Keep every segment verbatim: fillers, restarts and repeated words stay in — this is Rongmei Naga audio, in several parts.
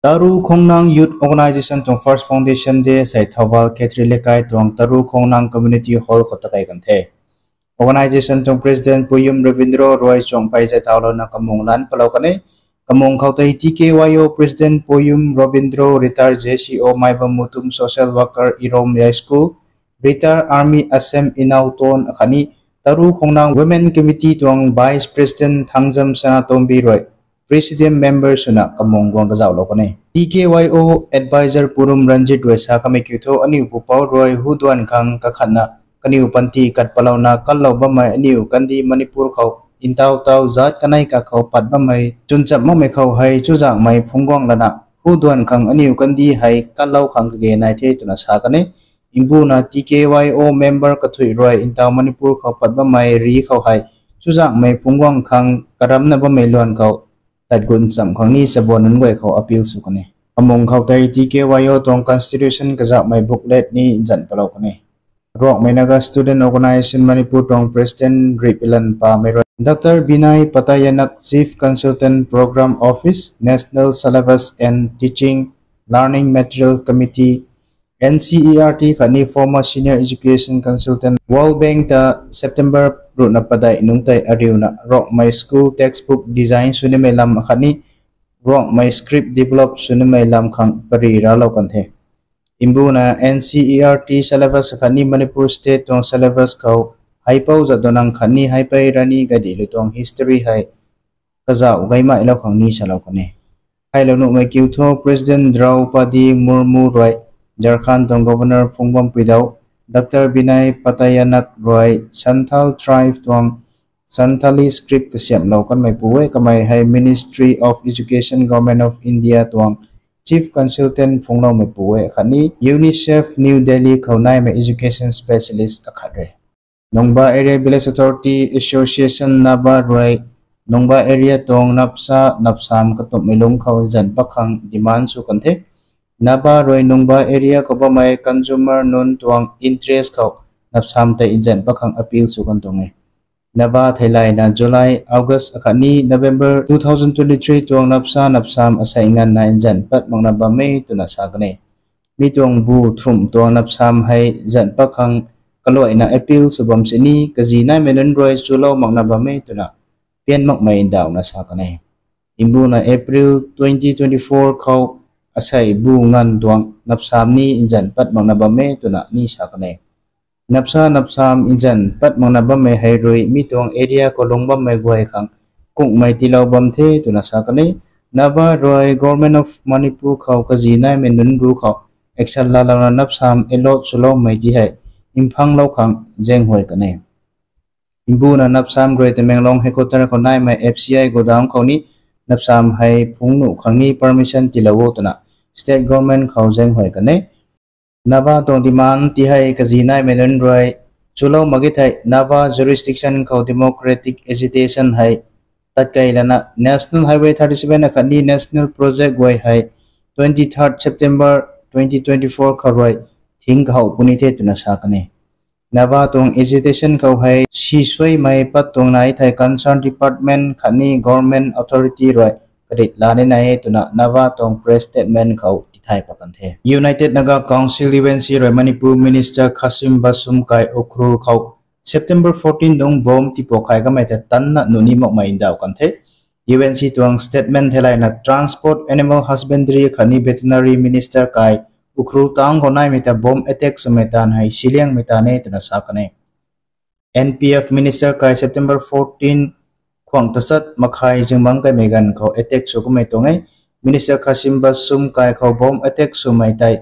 Taru Khongnang Youth Organisation tuang first foundation day sei Thoubal Khetri Lekai tuang Taru Khongnang Community Hall khou takei kan the. Organisation tuang president Puyum Ravindro rui chuangpei zay thaulouna kamung lan palou kan e. Kamung khou tei T K Y O president Puyum Ravindro, retired J C O Maibam Mutum, social worker Irom High School, retired army S M Inauton akhatni Taru Khongnang Women Committee tuang vice president Thangjam Sanatombi rui president member swna kamung guang kazauhlou kan e. T K Y O advisor Purum Ranjit rui sa kamei kiu thu, aniu pupouc rui huduan khang kakhatna kaniw panty kat palouna kanlou bammei aniw kandih Manipur khou ntaw taw zat kanei kakhou pat bammei chwnchap makmei khou hei chuzaenghmei phungc guang lana huduan khang aniw kandih hei kanlou khang kage nai the twna sa kan e. Mbuna T K Y O member kathui rui ntaw Manipur khou pat bammei ri khou hei chuzaenghmei phungc guang khang karamna bammei luan khou tat gun cham khang ni chabuan nunc guay khou appeal sw kan e. Kamung khou tei T K Y O tuang constitution kazauhmei booklet ni nzan palou kan e. Rongmei Naga Student Organisation Manipur tuang president Ripilan Pamei rui Doctor Binay Patayanak, Chief Consultant, Program Office, National Syllabus and Teaching Learning Material Committee, N C E R T khatni former Senior Education Consultant World Bank ta September ruhna padeih nungc tei ariuna Rongmei school textbook design sw nimei lam akhatni Rongmei script develop sw nimei lam khang pary raclou kan the. Mbuna N C E R T syllabus akhatni Manipur state tuang syllabus khou Haipou Jadonang khatni Haipei Rani Gaidinliu tuang history hei kazauh gaymei lou khang ni salou kan e. Heilou nuhmei kiu thu president Draupadi Murmu rui Jharkhand tuang governor phungc bam puidau Doctor Binay Patayanak rui Santhal tribe tuang Santali script kasiamhlou kanmeipu e. Kamei hei Ministry of Education, Government of India tuang Chief Consultant phungcloumeipu e khatni UNICEF New Delhi khou naimei education specialist akhat re. Nungba Area Village Authority Association, NAVA rui Nungba area tuang napsa napsam katumhmei lungc khou nzan pat khang demand sw kan the. NAVA rui Nungba area khou bammei consumer nunc tuang interest khou napsam tei nzan pat khang appeal sw kan tuang e. NAVA theilayna July, August akhatni November two thousand twenty-three tuang napsa napsam asei nganvna nzan pat makna bam e twna sa kan e. Mi tuang bu thumh tuang napsam hei nzan pat khang kaluaina appeal sw bam sini kazi naimei nunc rui chulou makna bam e twna pian makmei ndauhna sa kan e. Mbuna April twenty twenty-four khou asei bu nganv tuang napsam ni nzan pat makna bam e twna ni sa kan e. Napsa napsam nzan pat makna bammei hei rui mi tuang area khou lungc bammei guay khang kungmei tiilou bam the twna sa kan e. NAVA rui Government of Manipur khou kazi naimei nunc ru khou action laalouna napsam allot swloumei ti hei mphanglou khang zaenghuay kan e. Mbuna napsam rui Tamenglong headquarter khou naimei F C I godown khou ni napsam hei phungc nuh khang ni permission tiilou o twna state government khou zaenghuay kan e. NAVA tuang demand ti hei kazi naimei nunc rui chulou mak ge thei NAVA jurisdiction khou democratic agitation hei tatkeilana National Highway thirty-seven akhatni national project guay hei twenty-third September twenty twenty-four khou rui thing kahouh puni the twna sa kan e. NAVA tuang agitation khou hei sisuaimei pat tuang nai thei concerned department khatni government authority rui karit la ni nai e twna NAVA tuang press statement khou tithay pat kan the. United Naga Council, U N C rui Manipur Minister Khashim Bashum kai Ukhrul khou September fourteen nungc bomb tiipuak khai kamei ta tanna nuni makmei ndauh kan the. U N C tuang statement theilayna transport, animal husbandry khatni veterinary minister kai Ukhrul town khou naimei ta bomb attack swmei taanv hei siliangmei taanv e twna sa kan e. N P F minister kai September fourteen khwang tachat makhai zingbangc kaimei ganv khou attack sw kamei tuang e. Minister Khashim Bashum kai khou bomb attack swmei tei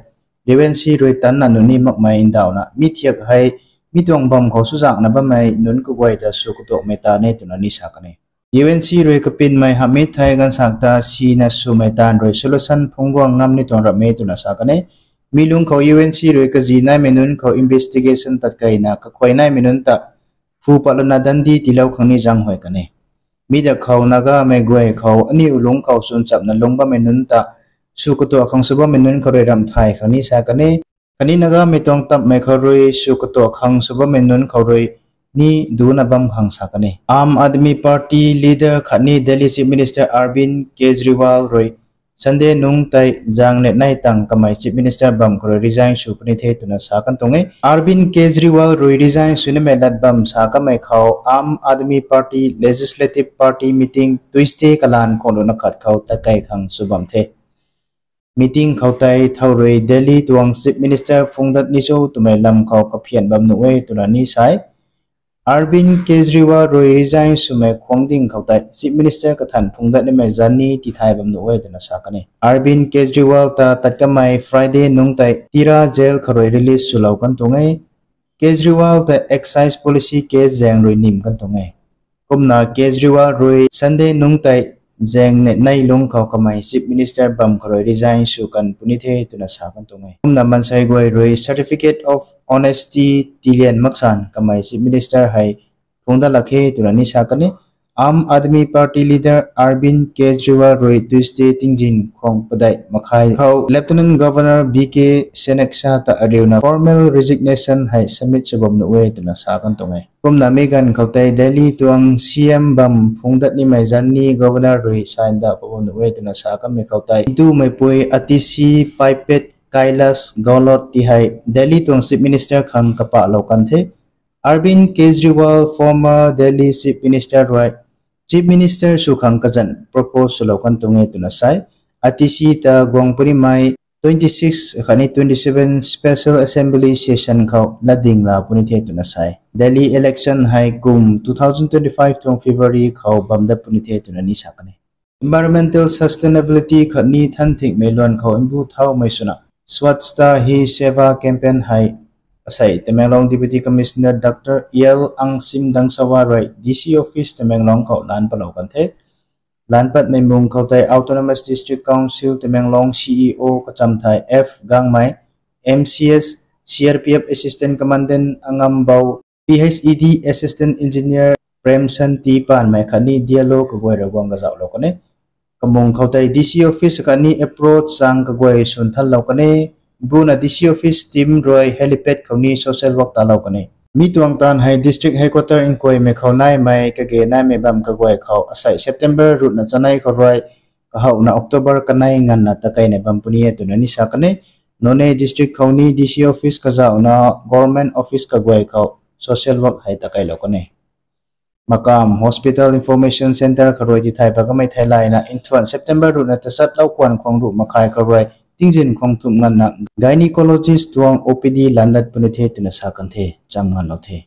U N C rui tanna nuni makmei ndauhna mi thiak hei mi tuang bam khou chuzaenghna bammei nunc kaguay ta sw katuakmei taanv e twna ni sa kan e. U N C rui kapinmei hamhmei thei ganvsak ta sina swmei taanv rui solution phungc guang ngam ni tuang ramh e twna sa kan e. Mi lungc khou U N C rui kazi naimei nunc khou investigation tatkeina kakhuay naimei nunc ta phu patlana dandi tiilou khang ni zaenghuay kan e. Mi dak khou Nagamei guay khou aniu lungc khou chwnchapna lungc bammei nunc ta sw katuak khang sw bammei nunc khou rui ramh thay khang ni sa kan e. Khatni Nagamei tuang tammei khou rui sw katuak khang sw bammei nunc khou rui ni duna bam khang sa kan e. Aam Aadmi Party leader khatni Delhi Chief Minister Arvind Kejriwal rui Sunday nungc tei zaeng neih nei tang kamei Chief Minister bam khou rui resign sw puni the twna sa kan tuang e. Arvind Kejriwal rui resign sw nimei lat bam sa kamei khou Aam Aadmi Party Legislative Party meeting Tuesday kalan khang ruhna khat khou tatkei khang sw bam the. Meeting khou tei thow rui Delhi tuang Chief Minister phung dat ni cho twmei lam khou kaphian bam nuh e twna ni sa e. Arvind Kejriwal rui resign swmei khuang ding khou tei Chief Minister kathan phung dat nimei zanc ni tithay bam nuh e twna sa kan e. Arvind Kejriwal ta tat kamei Friday nungc tei Tira jail khou rui release swlou kan tuang e. Kejriwal ta excise policy case zaeng rui nim kan tuang e. Kumna Kejriwal rui Sunday nungc tei zaeng neih nei lungc khou kamei Chief Minister bam khou rui resign sw kan puni the twna sa kan tuang e. Kumna maansei guay rui Certificate of Honesty tilian maksan kamei Chief Minister hei phung dat lak khe twna ni sa kan e. Aam Aadmi Party leader Arvind Kejriwal rui Tuesday tingzin khuang padeih makhai khou Lieutenant Governor B K Seneksa ta ariuna formal resignation hei submit sw bam nuh e twna sa kan tuang e. Kumna mi ganv khou tei Delhi tuang C M bam phung dat nimei zanc ni Governor rui sign da pa bam nuh e twna sa kanmei khou tei ntumeipui Atishi Pipet Kailash Gehlot ti hei Delhi tuang Chief Minister khang kapahlou kan the. Arvind Kejriwal, former Delhi Chief Minister rui Chief Minister sw khang kazanc propose swlou kan tuang e twna sa e. Atishi ta guang punimei twenty-six khatni twenty-seven Special Assembly Session khou latding la puni the twna sa e. Delhi election hei kum two thousand twenty-five tuang February khou bam dat puni the twna ni sa kan e. Environmental sustainability khatni thanthingmei luan khou mbu thaumei swna Swachhata Hi Seva campaign hei asei Tamenglong Deputy Commissioner Dr L Angsim Dangsawa rui D C office Tamenglong khou lan palou kan the. Lan patmei mung khou tei Autonomous District Council Tamenglong C E O kacham thei F Gangmei, M C S, C R P F Assistant Commandant Angambou, P H E D Assistant Engineer Premshanti Panmei khatni D L O kaguay rui guang kazauhlou kan e. Kamung khou tei D C office khatni approach chang kaguay swn thanlou kan e. Buna D C office team rui helipad khou ni social work talou kan e. Mi tuang taanv hei district headquarter nkuaymei khou naimei kage naimei bam kaguay khou asei September ruhna chanei khou rui kahouhna October kanei nganvna takeina bam puni e twna ni sa kan e. Noney district khou ni D C office kazauhna government office kaguay khou social work hei takeilou kan e. Makam Hospital Information Centre khou rui tithay pat kamei theilayna nthuan September ruhna tachatlou khwan khwang ruh makhai khou rui tingzin khwang thumh nganvna gynecologist tuang O P D landat puni the twna sa kan the. Cham nganvlou the.